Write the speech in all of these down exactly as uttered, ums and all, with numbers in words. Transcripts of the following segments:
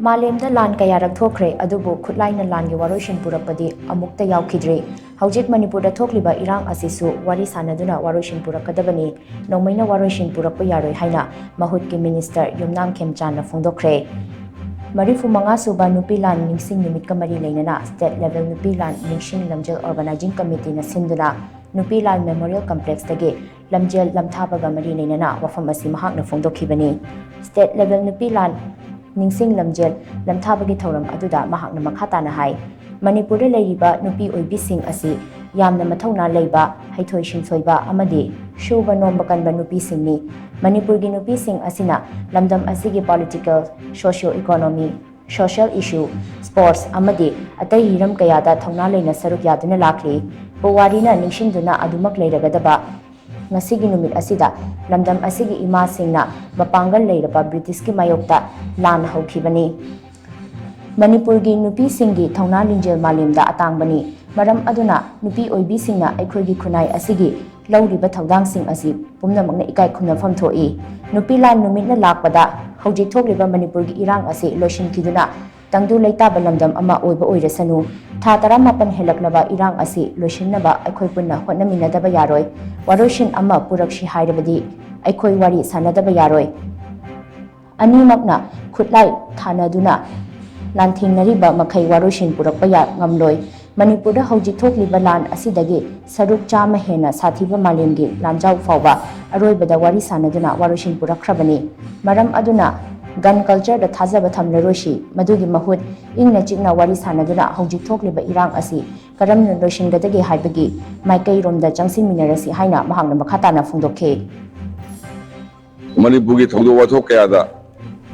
ꯃꯥꯂꯦꯝꯗ ꯂꯥꯟ ꯀꯌꯥꯔꯛ ꯊꯣꯛꯈ꯭ꯔꯦ, ꯑꯗꯨꯕꯨ ꯈꯨꯠꯂꯥꯏꯅ ꯂꯥꯟꯒꯤ ꯋꯥꯔꯣꯏꯁꯤꯟ ꯄꯨꯔꯛꯄꯗꯤ ꯑꯃꯨꯛꯇ ꯌꯥꯎꯈꯤꯗ꯭ꯔꯤ꯫ ꯍꯧꯖꯤꯛ ꯃꯅꯤꯄꯨꯔꯗ ꯊꯣꯛꯂꯤꯕ ꯏꯔꯥꯡ ꯑꯁꯤꯁꯨ ꯋꯥꯔꯤ ꯁꯥꯟꯅꯗꯨꯅ ꯋꯥꯔꯣꯏꯁꯤꯟ ꯄꯨꯔꯛꯀꯗꯕꯅꯤ꯫ ꯅꯣꯡꯃꯩꯅ ꯋꯥꯔꯣꯏꯁꯤꯟ ꯄꯨꯔꯛꯄ ꯌꯥꯔꯣꯏ ꯍꯥꯏꯅ ꯃꯍꯨꯠꯀꯤ ꯃꯤꯅꯤꯁꯇꯔ ꯌꯨꯝꯅꯥꯝ ꯈꯦꯝꯆꯥꯟꯅ ꯐꯣꯡꯗꯣꯛꯈ꯭ꯔꯦ꯫ ꯃꯔꯤꯐꯨ ꯃꯉꯥ ꯁꯨꯕ ꯅꯨꯄꯤ ꯂꯥꯟ ꯅꯤꯡꯁꯤꯡ ꯅꯨꯃꯤꯠꯀ ꯃꯔꯤ ꯂꯩꯅꯅ ꯁ꯭ꯇꯦꯠ ꯂꯦꯚꯦꯜ ꯅꯨꯄꯤ ꯂꯥꯟ ꯅꯤꯡꯁꯤꯡ ꯂꯝꯖꯦꯜ ꯑꯣꯔꯒꯅꯥꯏꯖꯤꯡ ꯀꯃꯤꯇꯤꯅ ꯁꯤꯟꯗꯨꯅ ꯅꯨꯄꯤ ꯂꯥꯟ ꯃꯦꯃꯣꯔꯤꯌꯦꯜ ꯀꯝꯄ꯭ꯂꯦꯛꯁꯇꯒꯤ ꯂꯝꯖꯦꯜ ꯂꯝꯊꯥꯕꯒ ꯃꯔꯤ ꯂꯩꯅꯅ ꯋꯥꯐꯝ ꯑꯁꯤ ꯃꯍꯥꯛꯅ ꯐꯣꯡꯗꯣꯛꯈꯤꯕꯅꯤ꯫ ꯁ꯭ꯇꯦꯠ ꯂꯦꯚꯦꯜ ꯅꯨꯄꯤ ꯂꯥꯟ ꯅꯤꯡꯁꯤꯡ ꯂꯝꯖꯦꯜ ꯂꯝꯊꯥꯕꯒꯤ ꯊꯧꯔꯝ ꯑꯗꯨꯗ ꯃꯍꯥꯛꯅ ꯃꯈꯥ ꯇꯥꯅ ꯍꯥꯏ, ꯃꯅꯤꯄꯨꯔꯗ ꯂꯩꯔꯤꯕ ꯅꯨꯄꯤ ꯑꯣꯏꯕꯤꯁꯤꯡ ꯑꯁꯤ ꯌꯥꯝꯅ ꯃꯊꯧꯅꯥ ꯂꯩꯕ, ꯍꯩꯊꯣꯏ ꯁꯤꯡꯊꯣꯏꯕ ꯑꯃꯗꯤ ꯁꯨꯕ ꯅꯣꯝꯕ ꯀꯟꯕ ꯅꯨꯄꯤꯁꯤꯡꯅꯤ꯫ ꯃꯅꯤꯄꯨꯔꯒꯤ ꯅꯨꯄꯤꯁꯤꯡ ꯑꯁꯤꯅ ꯂꯝꯗꯝ ꯑꯁꯤꯒꯤ ꯄꯣꯂꯤꯇꯤꯀꯦꯜ, ꯁꯣꯁꯤꯌꯣ ꯏꯀꯣꯅꯣꯃꯤ, ꯁꯣꯁꯤꯌꯦꯜ ꯏꯁꯨ, ꯁ꯭ꯄꯣꯔꯠꯁ ꯑꯃꯗꯤ ꯑꯇꯩ ꯍꯤꯔꯝ ꯀꯌꯥꯗ ꯊꯧꯅꯥ ꯂꯩꯅ ꯁꯔꯨꯛ ꯌꯥꯗꯨꯅ ꯂꯥꯛꯂꯤ꯫ ꯄꯨꯋꯥꯔꯤꯅ ꯅꯤꯡꯁꯤꯡꯗꯨꯅ ꯑꯗꯨꯃꯛ ꯂꯩꯔꯒꯗꯕ ꯉꯁꯤꯒꯤ ꯅꯨꯃꯤꯠ ꯑꯁꯤꯗ ꯂꯝꯗꯝ ꯑꯁꯤꯒꯤ ꯏꯃꯥꯁꯤꯡꯅ ꯃꯄꯥꯡꯒꯜ ꯂꯩꯔꯕ ꯕ꯭ꯔꯤꯇꯤꯁꯀꯤ ꯃꯥꯌꯣꯛꯇ ꯂꯥꯟ ꯍꯧꯈꯤꯕꯅꯤ꯫ ꯃꯅꯤꯄꯨꯔꯒꯤ ꯅꯨꯄꯤꯁꯤꯡꯒꯤ ꯊꯧꯅꯥ ꯂꯤꯡꯖꯦꯜ ꯃꯥꯂꯦꯝꯗ ꯑꯇꯥꯡꯕꯅꯤ꯫ ꯃꯔꯝ ꯑꯗꯨꯅ ꯅꯨꯄꯤ ꯑꯣꯏꯕꯤꯁꯤꯡꯅ ꯑꯩꯈꯣꯏꯒꯤ ꯈꯨꯟꯅꯥꯏ ꯑꯁꯤꯒꯤ ꯂꯧꯔꯤꯕ ꯊꯧꯗꯥꯡꯁꯤꯡ ꯑꯁꯤ ꯄꯨꯝꯅꯃꯛꯅ ꯏꯀꯥꯏ ꯈꯨꯝꯅꯐꯝ ꯊꯣꯛꯏ꯫ ꯅꯨꯄꯤ ꯂꯥꯟ ꯅꯨꯃꯤꯠꯅ ꯂꯥꯛꯄꯗ ꯍꯧꯖꯤꯛ ꯊꯣꯛꯂꯤꯕ ꯃꯅꯤꯄꯨꯔꯒꯤ ꯏꯔꯥꯡ ꯑꯁꯤ ꯂꯣꯏꯁꯤꯟꯈꯤꯗꯨꯅ ꯇꯪꯗꯨ ꯂꯩꯇꯥꯕ ꯂꯝꯗꯝ ꯑꯃ ꯑꯣꯏꯕ ꯑꯣꯏꯔꯁꯅꯨ꯫ ꯊꯥ ꯇꯔꯥꯃꯥꯄꯟ ꯍꯦꯜꯂꯛꯂꯕ ꯏꯔꯥꯡ ꯑꯁꯤ ꯂꯣꯏꯁꯤꯟꯅꯕ ꯑꯩꯈꯣꯏ ꯄꯨꯟꯅ ꯍꯣꯠꯅꯃꯤꯟꯅꯗꯕ ꯌꯥꯔꯣꯏ꯫ ꯋꯥꯔꯣꯏꯁꯤꯟ ꯑꯃ ꯄꯨꯔꯛꯁꯤ ꯍꯥꯏꯔꯕꯗꯤ ꯑꯩꯈꯣꯏ ꯋꯥꯔꯤ ꯁꯥꯟꯅꯗꯕ ꯌꯥꯔꯣꯏ꯫ ꯑꯅꯤꯃꯛꯅ ꯈꯨꯠꯂꯥꯏ ꯊꯥꯅꯗꯨꯅ ꯂꯥꯟꯊꯦꯡꯅꯔꯤꯕ ꯃꯈꯩ ꯋꯥꯔꯣꯏꯁꯤꯟ ꯄꯨꯔꯛꯄ ꯌꯥ-, ꯉꯝꯂꯣꯏ꯫ ꯃꯅꯤꯄꯨꯔꯗ ꯍꯧꯖꯤꯛ ꯊꯣꯛꯂꯤꯕ ꯂꯥꯟ ꯑꯁꯤꯗꯒꯤ ꯁꯔꯨꯛ ꯆꯥꯝꯃ ꯍꯦꯟꯅ ꯁꯥꯊꯤꯕ ꯃꯥꯂꯦꯝꯒꯤ ꯂꯥꯟꯖꯥꯎ ꯐꯥꯎꯕ ꯑꯔꯣꯏꯕꯗ ꯋꯥꯔꯤ ꯁꯥꯟꯅꯗꯨꯅ ꯋꯥꯔꯣꯏꯁꯤꯟ ꯄꯨꯔꯛꯈ꯭ꯔꯕꯅꯤ꯫ ꯃꯔꯝ ꯑꯗꯨꯅ gun culture ꯗ ꯊꯥꯖꯕ ꯊꯝꯂꯔꯣꯏꯁꯤ꯫ ꯃꯗꯨꯒꯤ ꯃꯍꯨꯠ ꯏꯪꯅ ꯆꯤꯛꯅ ꯋꯥꯔꯤ ꯁꯥꯟꯅꯗꯨꯅ ꯍꯧꯖꯤꯛ ꯊꯣꯛꯂꯤꯕ ꯏꯔꯥꯡ ꯑꯁꯤ ꯀꯔꯝꯅ ꯂꯣꯏꯁꯤꯟꯒꯗꯒꯦ ꯍꯥꯏꯕꯒꯤ ꯃꯥꯏꯀꯩꯔꯣꯝꯗ ꯆꯪꯁꯤꯟꯃꯤꯟꯅꯔꯁꯤ ꯍꯥꯏꯅ ꯃꯍꯥꯛꯅ ꯃꯈꯥ ꯇꯥꯅ ꯐꯣꯡꯗꯣꯛꯈꯤ꯫ ꯃꯅꯤꯄꯨꯔꯒꯤ ꯊꯧꯗꯣꯛ ꯋꯥꯊꯣꯛ ꯀꯌꯥꯗ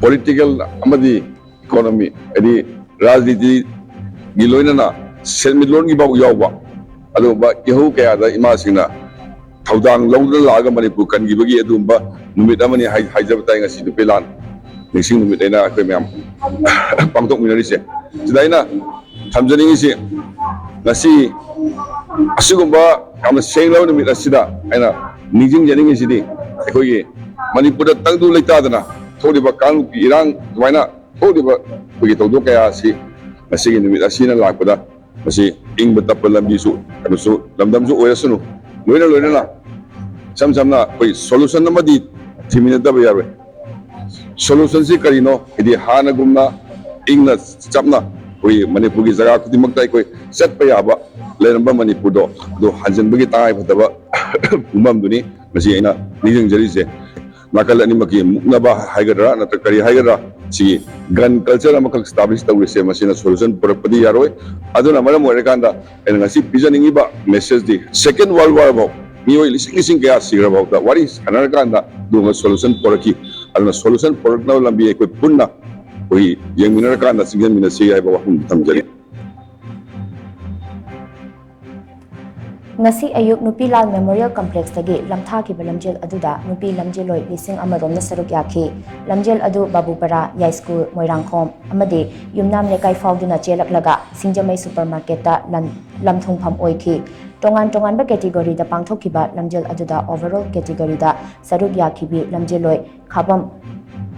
political ꯑꯃꯗꯤ economy, ꯍꯥꯏꯗꯤ ꯔꯥꯖꯅꯤꯇꯤꯒꯤ ꯂꯣꯏꯅꯅ ꯁꯦꯟꯃꯤꯠꯂꯣꯟꯒꯤ ꯐꯥꯎ ꯌꯥꯎꯕ ꯑꯗꯨꯒꯨꯝꯕ ꯏꯍꯧ ꯀꯌꯥꯗ ꯏꯃꯥꯁꯤꯡꯅ ꯊꯧꯗꯥꯡ ꯂꯧꯗꯨꯅ ꯂꯥꯛꯑꯒ ꯃꯅꯤꯄꯨꯔ ꯀꯟꯈꯤꯕꯒꯤ ꯑꯗꯨꯒꯨꯝꯕ ꯅꯨꯃꯤꯠ ꯑꯃꯅꯤ ꯍꯥꯏ-, ꯍꯥꯏꯖꯕ ꯇꯥꯏ꯫ ꯉꯁꯤ ꯅꯨꯄꯤ ꯂꯥꯟ ꯅꯤꯡꯁꯤꯡ ꯅꯨꯃꯤꯠ ꯑꯩꯅ ꯑꯩꯈꯣꯏ ꯃꯌꯥꯝ ꯄꯥꯡꯊꯣꯛꯃꯤꯟꯅꯔꯤꯁꯦ꯫ ꯁꯤꯗ ꯑꯩꯅ ꯊꯝꯖꯅꯤꯡꯉꯤꯁꯤ, ꯉꯁꯤ ꯑꯁꯤꯒꯨꯝꯕ ꯌꯥꯝꯅ ꯁꯦꯡꯂꯕ ꯅꯨꯃꯤꯠ ꯑꯁꯤꯗ ꯑꯩꯅ ꯅꯤꯡꯁꯤꯡꯖꯅꯤꯡꯉꯤꯁꯤꯗꯤ, ꯑꯩꯈꯣꯏꯒꯤ ꯃꯅꯤꯄꯨꯔꯗ ꯇꯪꯗꯨ ꯂꯩꯇꯥꯗꯅ ꯊꯣꯛꯂꯤꯕ ꯀꯥꯡꯂꯨꯞꯀꯤ ꯏꯔꯥꯡ ꯑꯗꯨꯃꯥꯏꯅ ꯊꯣꯛꯂꯤꯕ ꯑꯩꯈꯣꯏꯒꯤ ꯊꯧꯗꯣꯛ ꯀꯌꯥ ꯑꯁꯤ ꯉꯁꯤꯒꯤ ꯅꯨꯃꯤꯠ ꯑꯁꯤꯅ ꯂꯥꯛꯄꯗ ꯃꯁꯤ ꯏꯪꯕ ꯇꯞꯄ ꯂꯝꯕꯤꯁꯨ, ꯀꯩꯅꯣꯁꯨ, ꯂꯝꯗꯝꯁꯨ ꯑꯣꯏꯔꯁꯅꯨ꯫ ꯂꯣꯏꯅ ꯂꯣꯏꯅꯅ ꯏꯁꯝ ꯁꯝꯅ ꯑꯩꯈꯣꯏ solution ꯑꯃꯗꯤ ꯊꯤꯃꯤꯟꯅꯗꯕ ꯌꯥꯔꯣꯏ꯫ Solution ꯁꯤ ꯀꯔꯤꯅꯣ? ꯍꯥꯏꯗꯤ ꯍꯥꯟꯅꯒꯨꯝꯅ ꯏꯪꯅ ꯆꯞꯅ ꯑꯩꯈꯣꯏ ꯃꯅꯤꯄꯨꯔꯒꯤ ꯖꯒꯥ ꯈꯨꯗꯤꯡꯃꯛꯇ ꯑꯩꯈꯣꯏ ꯆꯠꯄ ꯌꯥꯕ ꯂꯩꯔꯝꯕ ꯃꯅꯤꯄꯨꯔꯗꯣ ꯑꯗꯨ ꯍꯟꯖꯤꯟꯕꯒꯤ ꯇꯉꯥꯏꯐꯗꯕ ꯄꯨꯡꯕꯝꯗꯨꯅꯤ ꯃꯁꯤ ꯑꯩꯅ ꯅꯤꯡꯁꯤꯡꯖꯔꯤꯁꯦ꯫ ꯅꯥꯀꯜ ꯑꯅꯤꯃꯛꯀꯤ ꯃꯨꯛꯅꯕ ꯍꯥꯏꯒꯗ꯭ꯔꯥ ꯅꯠꯇ꯭ꯔꯒ ꯀꯔꯤ ꯍꯥꯏꯒꯗ꯭ꯔꯥ, ꯁꯤꯒꯤ gun culture ꯑꯃꯈꯛ establish ꯇꯧꯔꯤꯁꯦ, ꯃꯁꯤꯅ solution ꯄꯨꯔꯛꯄꯗꯤ ꯌꯥꯔꯣꯏ꯫ ꯑꯗꯨꯅ ꯃꯔꯝ ꯑꯣꯏꯔꯀꯥꯟꯗ ꯑꯩꯅ ꯉꯁꯤ ꯄꯤꯖꯅꯤꯡꯉꯤꯕ message ꯗꯤ, Second World War ꯐꯥꯎ ꯃꯤꯑꯣꯏ ꯂꯤꯁꯤꯡ ꯂꯤꯁꯤꯡ ꯀꯌꯥ ꯁꯤꯈ꯭ꯔꯐꯥꯎꯗ ꯋꯥꯔꯤ ꯁꯥꯟꯅꯔꯀꯥꯟꯗ ꯑꯗꯨꯒꯨꯝꯕ solution ꯄꯨꯔꯛꯈꯤ꯫ ꯑꯗꯨꯅ solution ꯄꯨꯔꯛꯅꯕ ꯂꯝꯕꯤ ꯑꯩꯈꯣꯏ ꯄꯨꯟꯅ ꯑꯩꯈꯣꯏ ꯌꯦꯡꯃꯤꯟꯅꯔꯀꯥꯟꯗ ꯆꯤꯡꯁꯤꯟꯃꯤꯟꯅꯁꯤ ꯍꯥꯏꯕ ꯋꯥꯐꯝ ꯊꯝꯖꯔꯤ꯫ ꯉꯁꯤ ꯑꯌꯨꯛ ꯅꯨꯄꯤ ꯂꯥꯜ ꯃꯦꯃꯣꯔꯤꯌꯦꯜ ꯀꯝꯄ꯭ꯂꯦꯛꯁꯇꯒꯤ ꯂꯝꯊꯥꯈꯤꯕ ꯂꯝꯖꯦꯜ ꯑꯗꯨꯗ ꯅꯨꯄꯤ ꯂꯝꯖꯦꯜꯂꯣꯏ ꯂꯤꯁꯤꯡ ꯑꯃꯔꯣꯝꯅ ꯁꯔꯨꯛ ꯌꯥꯈꯤ꯫ ꯂꯝꯖꯦꯜ ꯑꯗꯨ ꯕꯥꯕꯨꯄꯔꯥ, ꯌꯥꯏꯁ꯭ꯀꯨꯜ, ꯃꯣꯏꯔꯥꯡꯈꯣꯝ ꯑꯃꯗꯤ ꯌꯨꯝꯅꯥꯝ ꯂꯩꯀꯥꯏ ꯐꯥꯎꯗꯨꯅ ꯆꯦꯜꯂꯛꯂꯒ ꯁꯤꯡꯖꯃꯩ ꯁꯨꯄꯔ ꯃꯥꯔꯀꯦꯠꯇ ꯂꯝ-, ꯂꯝꯊꯨꯡꯐꯝ ꯑꯣꯏꯈꯤ꯫ ꯇꯣꯉꯥꯟ ꯇꯣꯉꯥꯟꯕ ꯀꯦꯇꯤꯒꯣꯔꯤꯗ ꯄꯥꯡꯊꯣꯛꯈꯤꯕ ꯂꯝꯖꯦꯜ ꯑꯗꯨꯗ ꯑꯣꯚꯔꯑꯣꯜ ꯀꯦꯇꯤꯒꯣꯔꯤꯗ ꯁꯔꯨꯛ ꯌꯥꯈꯤꯕꯤ ꯂꯝꯖꯦꯜꯂꯣꯏ ꯈꯥꯕꯝ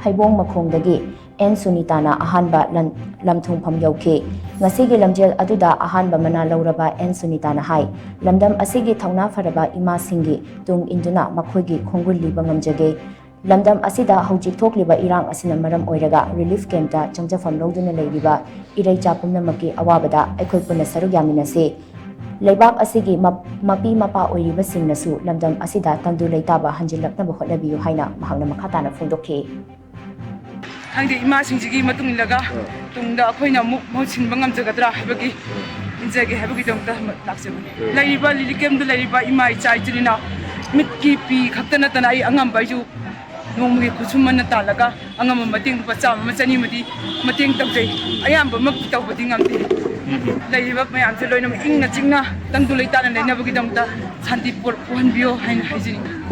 ꯍꯩꯕꯣꯡ ꯃꯈꯣꯡꯗꯒꯤ ꯑꯦꯟ ꯁꯨꯅꯤꯇꯥꯅ ꯑꯍꯥꯟꯕ ꯂꯟ-, ꯂꯝꯊꯨꯡꯐꯝ ꯌꯧꯈꯤ꯫ ꯉꯁꯤꯒꯤ ꯂꯝꯖꯦꯜ ꯑꯗꯨꯗ ꯑꯍꯥꯟꯕ ꯃꯅꯥ ꯂꯧꯔꯕ ꯑꯦꯟ ꯁꯨꯅꯤꯇꯥꯅ ꯍꯥꯏ, ꯂꯝꯗꯝ ꯑꯁꯤꯒꯤ ꯊꯧꯅꯥ ꯐꯔꯕ ꯏꯃꯥꯁꯤꯡꯒꯤ ꯇꯨꯡ ꯏꯟꯗꯨꯅ ꯃꯈꯣꯏꯒꯤ ꯈꯣꯡꯒꯨꯜ ꯂꯤꯕ ꯉꯝꯖꯒꯦ꯫ ꯂꯝꯗꯝ ꯑꯁꯤꯗ ꯍꯧꯖꯤꯛ ꯊꯣꯛꯂꯤꯕ ꯏꯔꯥꯡ ꯑꯁꯤꯅ ꯃꯔꯝ ꯑꯣꯏꯔꯒ ꯔꯤꯂꯤꯐ ꯀꯦꯝꯞꯇ ꯆꯪꯖꯐꯝ ꯂꯧꯗꯨꯅ ꯂꯩꯔꯤꯕ ꯏꯔꯩꯆꯥ ꯄꯨꯝꯅꯃꯛꯀꯤ ꯑꯋꯥꯕꯗ ꯑꯩꯈꯣꯏ ꯄꯨꯟꯅ ꯁꯔꯨꯛ ꯌꯥꯃꯤꯟꯅꯁꯤ꯫ ꯂꯩꯕꯥꯛ ꯑꯁꯤꯒꯤ ꯃꯞ-, ꯃꯄꯤ ꯃꯄꯥ ꯑꯣꯏꯔꯤꯕꯁꯤꯡꯅꯁꯨ ꯂꯝꯗꯝ ꯑꯁꯤꯗ ꯇꯪꯗꯨ ꯂꯩꯇꯥꯕ ꯍꯟꯖꯤꯜꯂꯛꯅꯕ ꯍꯣꯠꯅꯕꯤꯌꯨ ꯍꯥꯏꯅ ꯃꯍꯥꯛꯅ ꯃꯈꯥ ꯇꯥꯅ ꯐꯣꯡꯗꯣꯛꯈꯤ꯫ ꯈꯪꯗꯦ, ꯏꯃꯥꯁꯤꯡꯁꯤꯒꯤ ꯃꯇꯨꯡ ꯏꯜꯂꯒ ꯇꯨꯡꯗ ꯑꯩꯈꯣꯏꯅ ꯑꯃꯨꯛ ꯃꯍꯨꯠ ꯁꯤꯟꯕ ꯉꯝꯖꯒꯗ꯭ꯔꯥ ꯍꯥꯏꯕꯒꯤ ꯏꯟꯖꯒꯦ ꯍꯥꯏꯕꯒꯤꯗꯃꯛꯇ ꯂꯥꯛꯆꯕꯅꯤ꯫ ꯂꯩꯔꯤꯕ ꯂꯤꯂꯤ ꯀꯦꯝꯗ ꯂꯩꯔꯤꯕ ꯏꯃꯥ ꯏꯆꯥ ꯏꯆꯤꯜ ꯏꯅꯥꯎ ꯃꯤꯠꯀꯤ ꯄꯤ ꯈꯛꯇ ꯅꯠꯇꯅ ꯑꯩ ꯑꯉꯝꯕ ꯑꯩꯁꯨ ꯅꯣꯡꯃꯒꯤ ꯈꯨꯠꯁꯨꯃꯟꯅ ꯇꯥꯜꯂꯒ ꯑꯉꯝꯕ ꯃꯇꯦꯡ ꯂꯨꯄꯥ ꯆꯥꯝꯃ ꯑꯃ ꯆꯅꯤ ꯑꯃꯗꯤ ꯃꯇꯦꯡ ꯇꯧꯖꯩ꯫ ꯑꯌꯥꯝꯕꯃꯛꯇꯤ ꯇꯧꯕꯗꯤ ꯉꯝꯗꯦ꯫ ꯂꯩꯔꯤꯕ ꯃꯌꯥꯝꯁꯦ ꯂꯣꯏꯅꯃꯛ ꯏꯪꯅ ꯆꯤꯛꯅ ꯇꯪꯗꯨ ꯂꯩꯇꯥꯅ ꯂꯩꯅꯕꯒꯤꯗꯃꯛꯇ ꯁꯥꯟꯇꯤ ꯄꯨꯔꯛꯍꯟꯕꯤꯌꯣ ꯍꯥꯏꯅ ꯍꯥꯏꯖꯅꯤꯡꯏ꯫